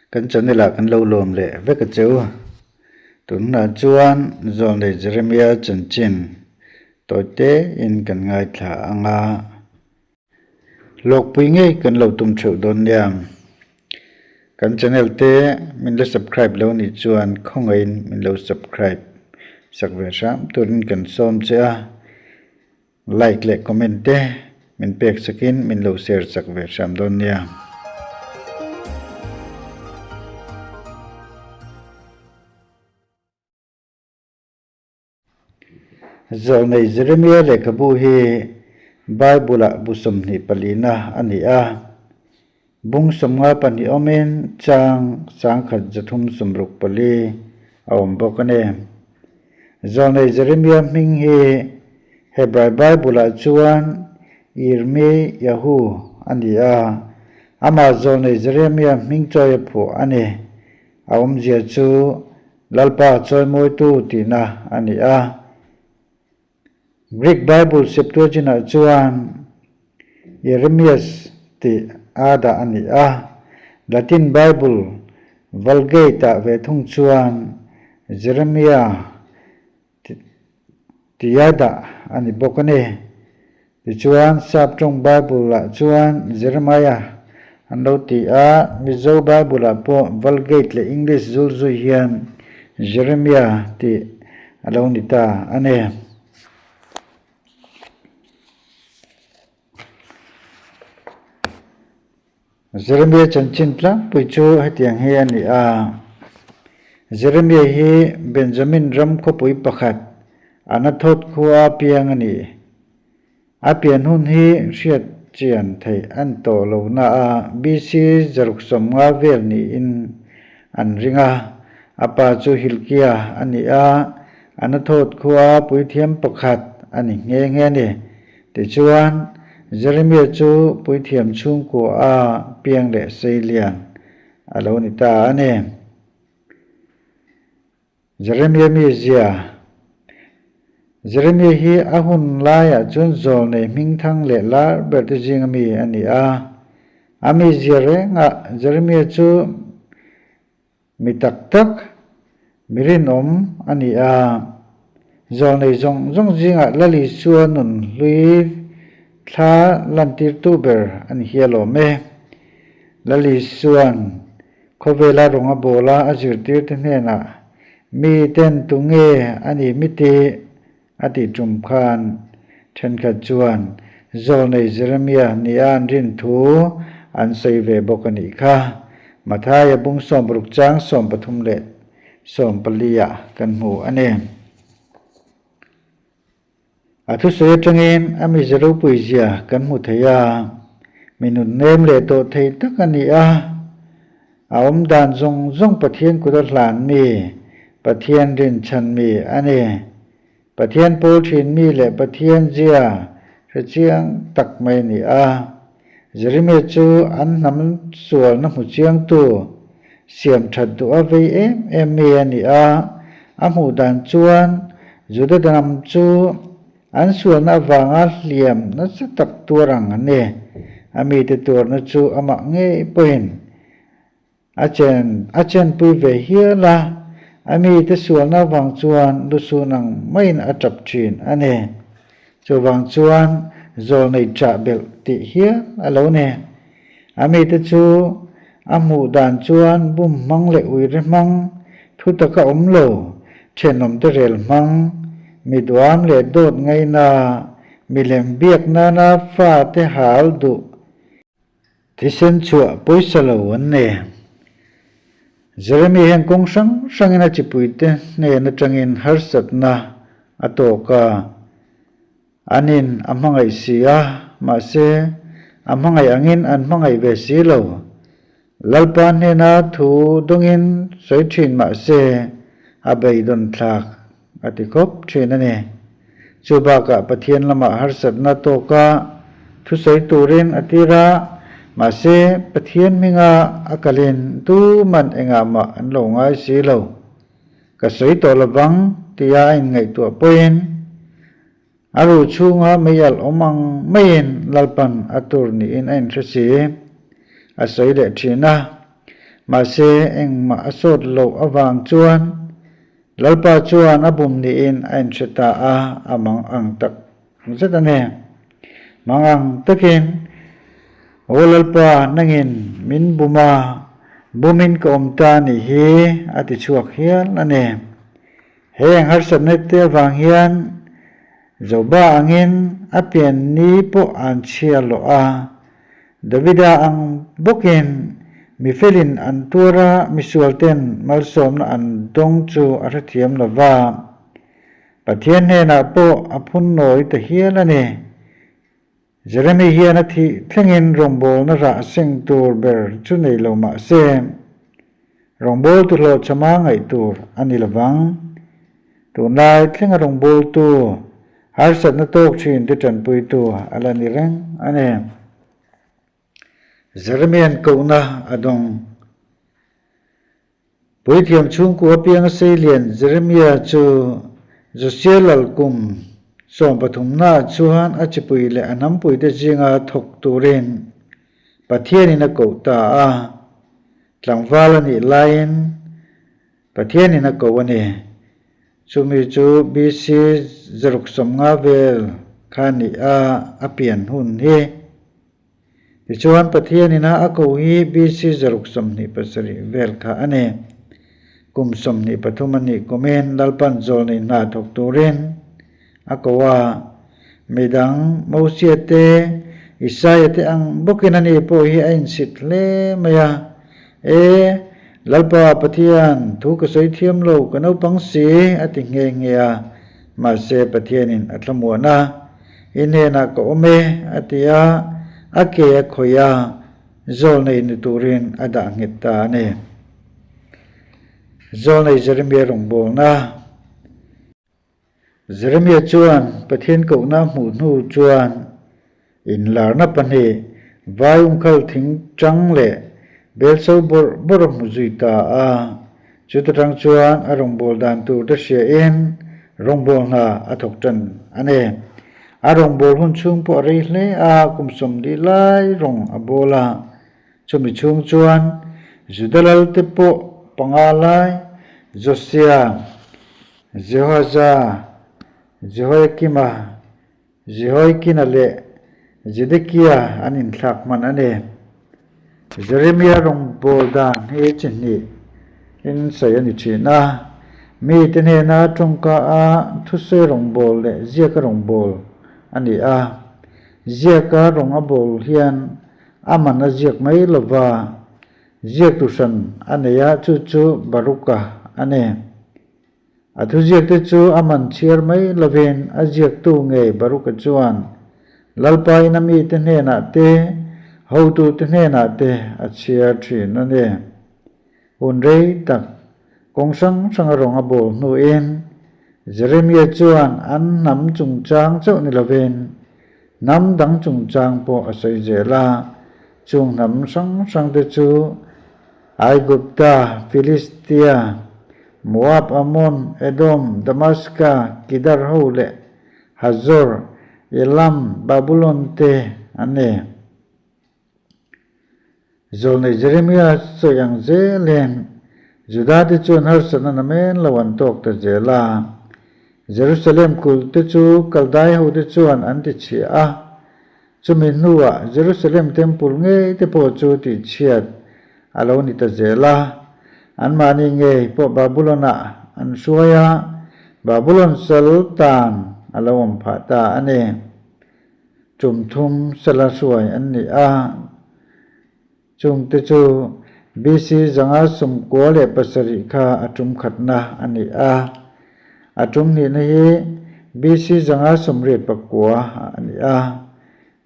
Kan channel ah kan lo lawm leh vek a che u. Tunah chuan Zawlnei Jeremiah chanchin tawi te in kan ngaithla ang a. Hlawkpui ngei kan lo tum theuh dawn nia. Kan channel te min la subscribe lo nih chuan khawngaihin min lo subscribe sak ve hram turin kan sawm che a. Like leh comment te min pek sakin min lo share sak ve hram dawn nia. Zawlnei Jeremia lehkhabu hi Bible-ah bu 24 na a ni a. Bung 52 awmin chang 1164 a awm bawk a ni. Zawlnei Jeremia hming hi Hebrai Bible-ah chuan Yirmiyahu a ni a, amah Zawlnei Jeremia hming chawi a phuah a ni. A awmzia chu Lalpa chawimawitu tihna a ni a. Greek Bible Septuagint-ah chuan Ieremias tih a dah a ni a. Latin Bible Vulgate-ah ve thung chuan Jeremiah tia dah a ni bawk a ni. Tichuan, Sap tawng Bible-ah chuan Jeremiah an lo ti a, Mizo Bible-ah pawh Vulgate leh English zul zui hian Jeremiah tih a lo ni ta a ni. Jeremiah chanchin tlangpui chu hetiang hi a ni a, Jeremiah hi Benjamin ram khawpui pakhat Anathoth khua a piang a ni. A pian hun hi hriat chian theih an tawh lo na a, BC 150 vel niin an ring a. A pa chu Hilkia a ni a, Anathoth khua puithiam pakhat a ni nghe nghe a ni. Tichuan, Jeremia chu puithiam chhungkua a piang leh sei lian a lo ni ta a ni. Jeremia mizia Jeremia hi a hun laiah chuan zawlnei hmingthang leh lar ber te zinga mi a ni a. A mizia rengah Jeremia chu Mi tak tak, mi rinawm a ni a. Zawlnei zawng zawng zingah Lali Sua nun hlui thla lantirtu ber a ni hial awm e. Lali Suan khawvela rawnga bawla a zirtirte hnenah mi ten tunge a ni miti a tih tum khan thenkhat chuan Zawlnei Jeremia nia an rin thu an sawi ve bawk a nih kha. Mathaia bung 60 chang 13 leh 14 ah kan hmu a ni. A thusawi atangin a mize ropui zia kan hmu thei a, mi nun nem leh tawh thei tak a ni a. A awm dan zawng zawng Pathian kut a hlan mi, Pathian rinchhan mi a ni. Pathian pawl thin mi leh Pathian zia hre chiang tak mai a ni a. Jeremia chu an hnam sualna hmu chiangtu, siam that duh a vei em em mi a ni a. A hmuh dan chuan Juda hnam chu An sualna avanga hliam nasa tak tuar ang an ni. A mite tuarna chu amah ngei pawhin a chen a chenpui ve hial a, a mite sualna avang chuan lusun ang maiin a tap thin a ni. Chuvang chuan zawlnei chah belh tih hial a lo ni. A mite chu a hmuh dan chuan bum hmang leh uire hmang, thu taka awm lo, thenawmte rel hmang, mi duam leh dawt ngaina, milem biak nana fate hal duh thisen chhuah pawisa lo an ni. Jeremy hian kawng hrang hrangin a chipuite hnen atangin harsatna a tawk a. An in a hmangaih si a, mahse, a hmangaih angin an hmangaih ve si lo. Lalpa hnena thu dawngin sawi thin mahse, a beidawn thlak a ti khawp thin a ni. Chu bakah Pathian lamah harsatna tawka thusawi turin a tir a, mahse, Pathian hminga a kalin tuman engah mah an lo ngai si lo. Ka sawi tawh lovang tia a inngaihtuah pawhin a ru chhunga meialh awm ang maiin Lalpan a tur niin a inhre si. A sawi leh thin a. Mahse, engmah a sawt loh avang chuan Lalpa chuan a bum niin a inhre ta a, a mang ang tak zet a ni. Mang ang takin, Aw Lalpa, nangin min bum a, bumin ka awm ta nih hi, a ti chhuak hial a ni. Heng harsatna te avang hian Joba angin a pian ni pawh an chhia loh a, Davida ang bawkin mi felin an tuar a, misualten malsawmna an dawng chu a hrethiam lo va. Pathian hnenah pawh a phun nawi ta hial a ni. Jeremy hian a thih thlengin rawngbawlna rah seng tur ber chu nei lo mah se, rawngbawltu hlawhchhama ngaih tur a ni lovang. Tunlai thlenga rawngbawltu harsatna tawk thin te tanpuitu a la ni reng a ni. Jeremyan kohna a dawng. Puithiam chhungkua apianga seilian Jeremia chu Josia lal kum sawmpathumnaah chuan a chipui leh a hnampuite zinga thawk turin Pathianin a koh ta a. Tlangval a nih laiin Pathianin a koh a ni. Chumi chu BC zaruk sawmnga vel kha ni a a pian hun hi. Tichuan, Pathian ina a ko hi BC 27 vel kha a ni. Kum 23 a nih kumin Lalpan zawlnei hna thawk turin a ko a. Midang, Mosia te, Isaia te ang bawkin ani pawh hi a insit hle mai a. E, Lalpa Pathian, thu ka sawi thiam lo, ka naupang si, a ti nghe nghe a. Mahse, Pathianin a thlamuan a. I hnenah ka awm e, a ti a, a ke a khawih a, zawlnei ni turin a dah nghet ta a ni. Zawlnei Jeremia rawngbawlna. Jeremia chuan Pathian kohna a hmuh hnu chuan inlarna pahnih, vai umkhal thing chang leh belso bawrh bawrh a hmu zui ta a. Chuta tang chuan a rawngbâwl dan tur te hriain rawngbâwl hna a thawk ṭan a ni. A rawngbâwl hun chhung pawh a rei hle a, kum sawmli lai rawng a bâwl a. Chumi chhung chuan Juda lalte pawh panga lai, Josia, Jehoaza, Jehoiakima, Jehoiakina leh Zedekia an inthlak hman a ni. Jeremia rawngbâwl dan hi chi hnih in sawi a ni thin a, mite hnena tawngka a thusawi rawngbâwl leh ziaka rawngbâwl a ni a. Ziaka rawng a bâwl hian a man a ziak mai lo va, ziak tuhran a nei a, chu chu Baruka a ni. A thuziakte chu a man chhiar mai lovin a ziaktu ngei Baruka chuan Lalpa in a mite hnenah te, hotute hnenah te a chhiar thin a ni. Hun rei tak kawng hrang hranga rawng a bawl hnuin Jeremia chuan an hnam chungchang chauh ni lovin hnam dang chungchang pawh a sawi zel a, chung hnam hrang hrangte chu Aigupta, Filistia, Moab, Ammon, Edom, Damaska, Kidar ho leh Hazor, Elam, Babulon te an ni. Zawlnei Jeremia sawi ang zelin Juda te chuan harsatna namen lo an tawk ta zel a. Jerusalem kulh te chu Kaldai ho te chuan an ti chhia a. Chumi hnuah Jerusalem Temple ngei te pawh chu tihchhiat a lo ni ta zel a. Anmahni ngei pawh Babulon-ah an hruai a, Babulon sal tan a lo awm phah ta a ni. Tum thum sala hruai an ni a, chungte chu BC 597 kha a tum khatna a ni a. A tum hnihna hi BC 589 a ni a.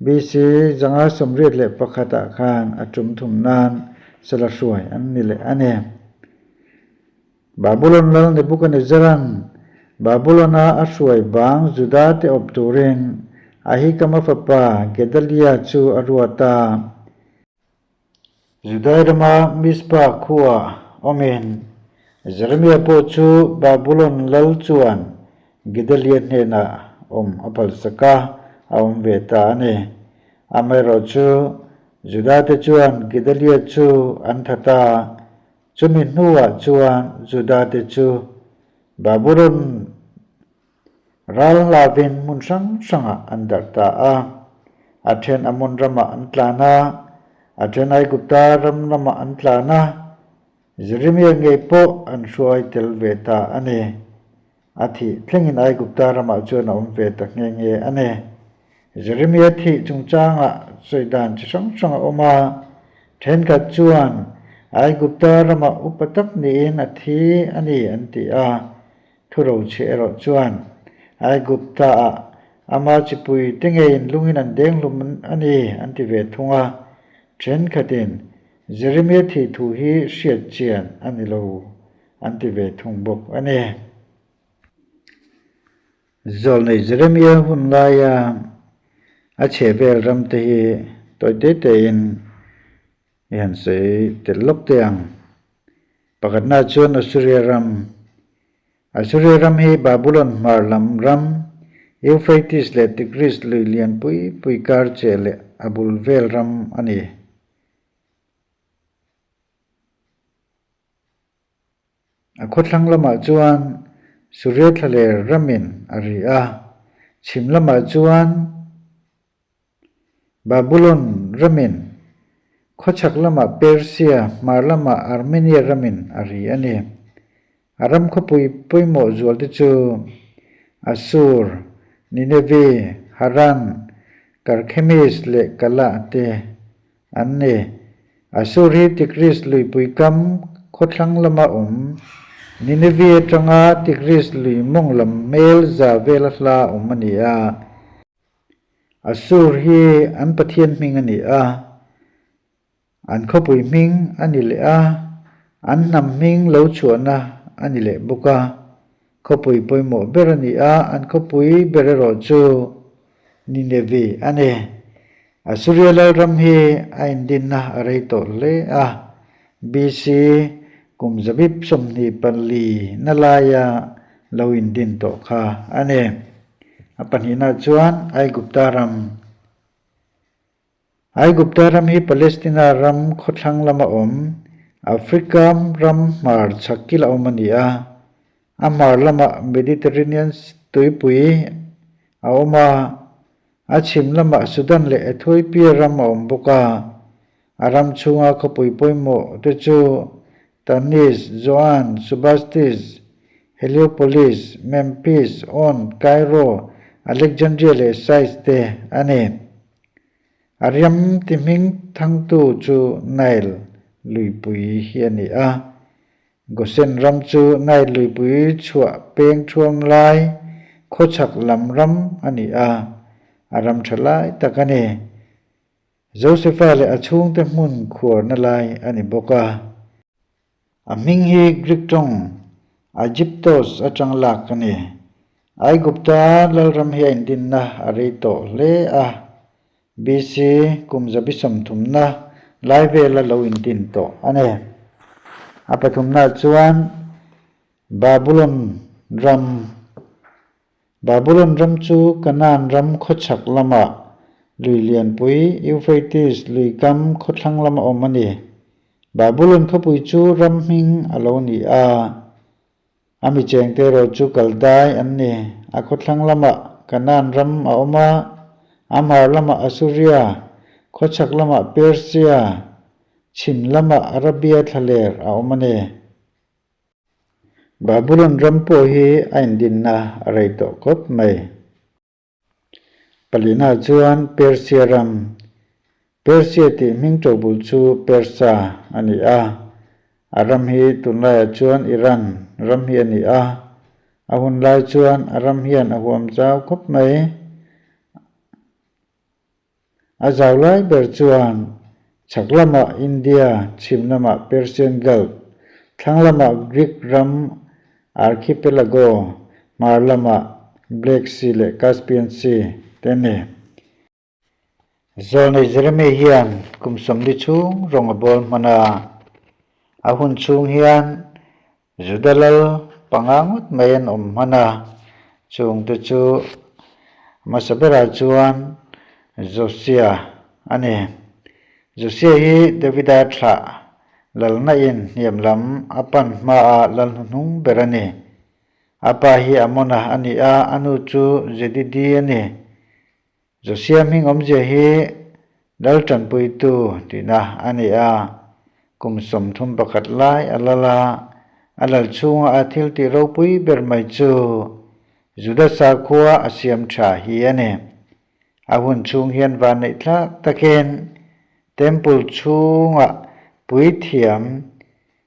BC 581 ah khan a tum thum nan sala hruai an ni leh a ni. Babulon lal Nebuchadnezzar-a'n Babulon-a a hruai bang Juda te awp turin Ahikama fapa Gedalia chu a ruat a. Judai rama Mizpah khuaa awmin Jeremia pawh chu Babulon lal chuan Gedalia hnenah awm a phalsak a, a awm ve ta a ni. Amaherawhchu, Judate chuan Gedalia chu an that a. Chumi hnuah chuan Juda-te chu Babulon ral hlavin hmun hrang hrangah an darh ta a. A then Ammon ramah an tlan a, a then Aigupta ram lamah an tlan a, Jeremia ngei pawh an hruai tel ve ta a ni. A thih thlengin Aigupta ramah chuan a awm ve ta nghe nghe a ni. Jeremia thih chungchangah sawi dan chi hrang hrang a awm a, thenkhat chuan Aigupta ramah upa tak niin a thi a ni an ti a, thurochhiah erawh chuan Aigupta-ah ama chipui te ngeiin lungin an denghlum a ni an ti ve thung a, thenkhatin Jeremia thih thu hi hriat chian a ni lo an ti ve thung bawk a ni. Zawlnei Jeremia hun laia a chhe vel ram te hi tawi te tein i han sawi tel lawk teh ang. Pakhatna chuan Assuria ram. Assuria ram hi Babulon hmar lam ram, Euphrates leh Tigris lui lian pui pui kar che leh a bul vel ram a ni. A khawthlang lamah chuan Suria thlaler ramin a ri a, chhim lamah chuan Babulon ramin, khawchhak lamah Persia, hmar lamah Armenia ramin a ri a ni. A ram khawpui pawimawh zual te chu Assur, Nineveh, Haran, Karkhemis leh Kalah te An ni. Assur hi Tigris luipui kam khawthlang lama awm, Nineveh atanga Tigris lui mawng lam hmel za vela hla awm a ni a. Assur hi an pathian hming a ni a, an khawpui hming a ni leh a, an hnam hming lo chhuahna a ni leh bawk a. Khawpui pawimawh ber a ni a, an khawpui ber erawh chu Nineveh a ni. Assuria lalram hi a indinna a rei tawh hle a, BC kum zabip 24 na laia lo indin tawh kha a ni. A pahnihna chuan Aigupta ram. Aigupta ram hi Palestina ram khawthlang lama awm, Africa ram hmar chhak kila awm a ni a. A hmar lamah Mediterranean tuipui a awm a, a chhim lamah Sudan leh Ethiopia ram a awm bawk a. A ram chhunga khawpui pawimawh te chu Tanis, Zoan, Subastis, Heliopolis, Memphis, On, Cairo, Alexandria leh Sais te a ni. A ram ti hming thangtu chu Nile luipui hi a ni a. Gosen ram chu Nile luipui chhuah peng thuam lai khawchhak lam ram a ni a, a ram tha lai tak a ni. Josefa leh a chhungte hmun khuarna lai a ni bawk a. A hming hi Greek tawng Aegyptos atang lak a ni. Aigupta lalram hi a indinna a rei tawh hle a. BC kum zabi sawmthumna lai vela lo intin tawh a ni. A pathumnaah chuan Babulon ram, Babulon ram chu Kanaan ram khawchhak lamah lui lianpui Euphrates lui kam khawthlang lama awm a ni. Babulon khawpui chu ram hming a lo ni a. A mi chengte erawh chu Kaldai an ni. A khawthlang lamah Kanaan ram a awm a, a hmar lamah Assuria, khawchhak lamah Persia, chhim lamah Arabia thlaler a awm a ni. Babulon ram pawh hi a indinna a rei tawh khawp mai. Palina chuan Persia ram, Persia tih hming ṭobul chu Persa a ni a, a ram hi tunlaiah chuan Iran ram hi a ni a, a hun lai chuan a ram hian a huam zau khawp mai. A zau lai ber chuan chhak lamah India, chhim lamah Persian Gulf, thlang lamah Greek ram Archipelago, hmar lamah Black Sea leh Caspian Sea te a ni. Zawlnei Jeremy hian kum 40 chhung rawng a bawl hman a, a hun chhung hian Juda lal panga ngawt mai an awm hman a, chungte chu hmasa berah chuan Josia a ni. Josia hi Davida thlah. Lalna in hniam lam a pan hmaah lal hnuhnung ber a ni. A pa hi Amona a ni a, a nu chu Jedidi a ni. Josia hming awmzia hi Lal tanpuitu tihna a ni a, kum 31 lai a lal a, a lal chhunga a thil tih ropui ber mai chu Juda sakhua a siam tha hi a ni. A hun chhung hian vanneih thlak takin Temple chhungah puithiam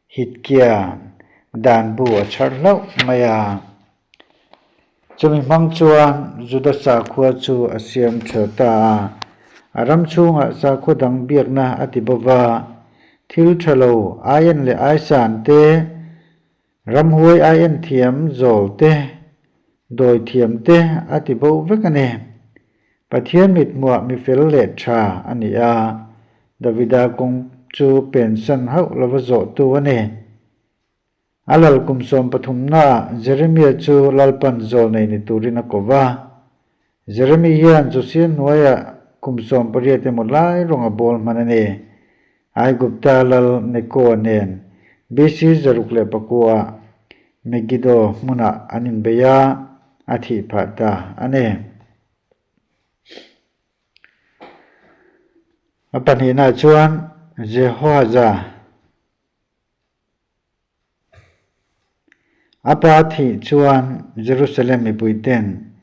Hitkia dan bu a chhar hlauh mai a. Chumi hmang chuan Juda sakhua chu a siam tha ta a. A ram chhungah sakhua dang biakna a ti bo va, thil tha lo aian leh aisan te, Ramhuai ai en thiam zawl te, dawi thiam te a ti bo vek a ni. Pathian mithmuah mi fel leh tha a ni a, Davida kawng chu pensan hauh lova zawhtu a ni. A lal kum sawmpathumnaah Jeremia chu Lalpan zawl nei ni turin a ko va. Jeremy hian Josia hnuaiah kum 18 emaw lai rawng a bawl hman a ni. Aigupta lal Nekoa nen BC 609 ah Megiddo hmunah an inbei a, a thih phah ta a ni. A pahnihnaah chuan Jehoaza. A pa thih chuan Jerusalem mipuiten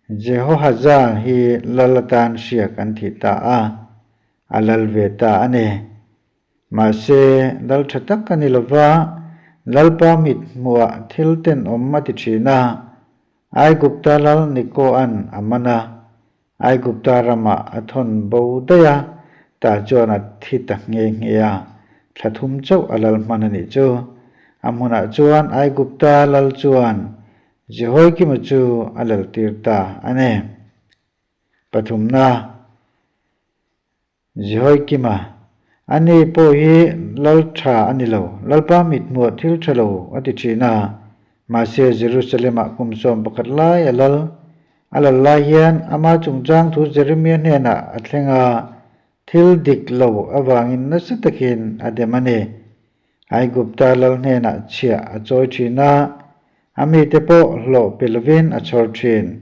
Jehohaza hi lal atan hriak an thih ta a, a lal ve ta a ni. Mahse, lal tha tak a ni lo va, Lalpa mit hmuhah thil tenawm a ti thin a, Aigupta lal Nikoa'n a man a, Aigupta ramah a thawn bo daih a, tah chuan a thi ta nghe nghe a, thla thum chauh a lal hman a nih chu. A hmunah chuan Aigupta lal chuan Jehoiakima chu a laltir ta a ni. Pathumna. Jehoiakima, Ani pawh hi lal tha a ni lo, Lalpa mithmuah thil tha lo a ti thin a. Mahse, Jerusalem-ah kum 11 lai a lal. A lal lai hian ama chungchang thu Jeremia hnenah a thleng a, thil dik lo avangin nasa takin a dem a ni. Aigupta lal hnenah chhiah a chawi thin a, a mite pawh hlawh pe lovin a chhawr thin.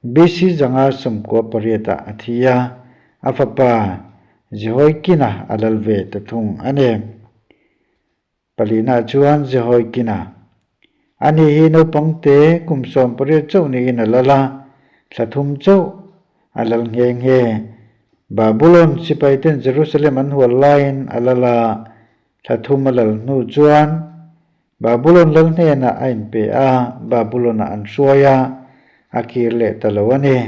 BC 598 ah a thi a, a fapa Jehoiakina a lal ve ta thung a ni. Palina chuan Jehoiakina, Ani hi naupang te kum 18 chauh niin a lal a, thla thum chauh a lal nghe nghe. Babulon sipaiten Jerusalem an hual laiin a lal a, thla thum a lal hnu chuan Babulon lal hnenah a inpe a, Babulon-ah an hruai a, a kir leh ta lo a ni.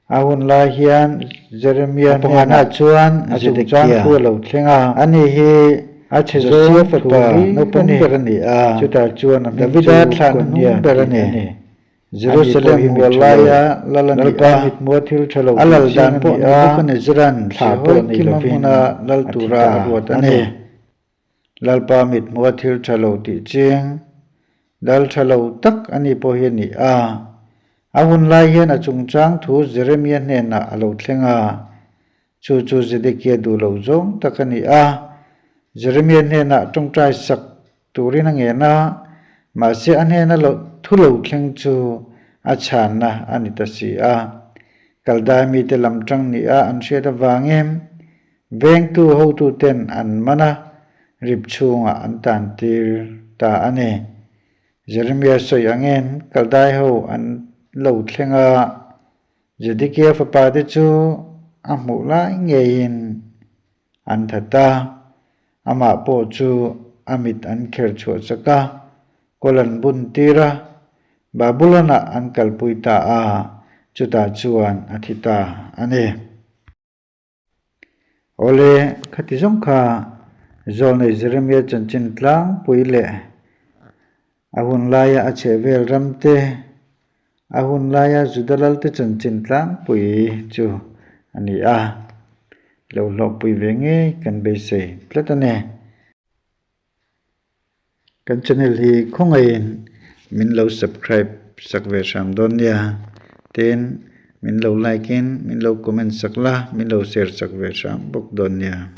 A hun lai hian Jeremia hnenah chuan a chungchang thu a lo thleng a, ani hi a chhe zawng fapa naupang ber a ni a, chutah chuan a hming chu Konia tih a ni. Jerusalem hual laia lal a ni a, a lal dan pawh Nebuchadnezzar-a'n thla pawh nei lovin a thi ta a ruat a ni. Lalpa mithmuha thil tha lo tih ching, dal tha lo tak a ni pawh hi a ni a. A hun lai hian a chungchang thu Jeremia hnenah a lo thleng a, chu chu Zedekia duh lo zawng tak a ni a. Jeremia hnenah tawngtai sak turin a ngen a, mahse a hnena lo thu lo thleng chu a chhanna a ni ta si a. Kaldai mite lam tang nia an hriat avangin Vengtu hotuten an man a, rip chhungah an tantir ta a ni. Jeremia sawi angin Kaldai ho an lo thleng a, Zedekia fapate chu a hmuh lai ngeiin an that a, amah pawh chu a mit an kher chhuah chak a, kawl an bun tir a, Babulon-ah an kalpui ta a, chutah chuan a thi ta a ni. Awle, khati zawng kha Zawlnei Jeremia chanchin tlangpui leh a hun laia a chhehvel ram te, a hun laia Juda lalte chanchin tlangpui chu a ni a, lo hlawhpui ve ngei kan beisei tlat a ni. Kan channel hi khawngaihin min lo subscribe sak ve hram dawn nia. Tin, min lo like in min lo comment sak la, min lo share sak ve hram bawk dawn nia.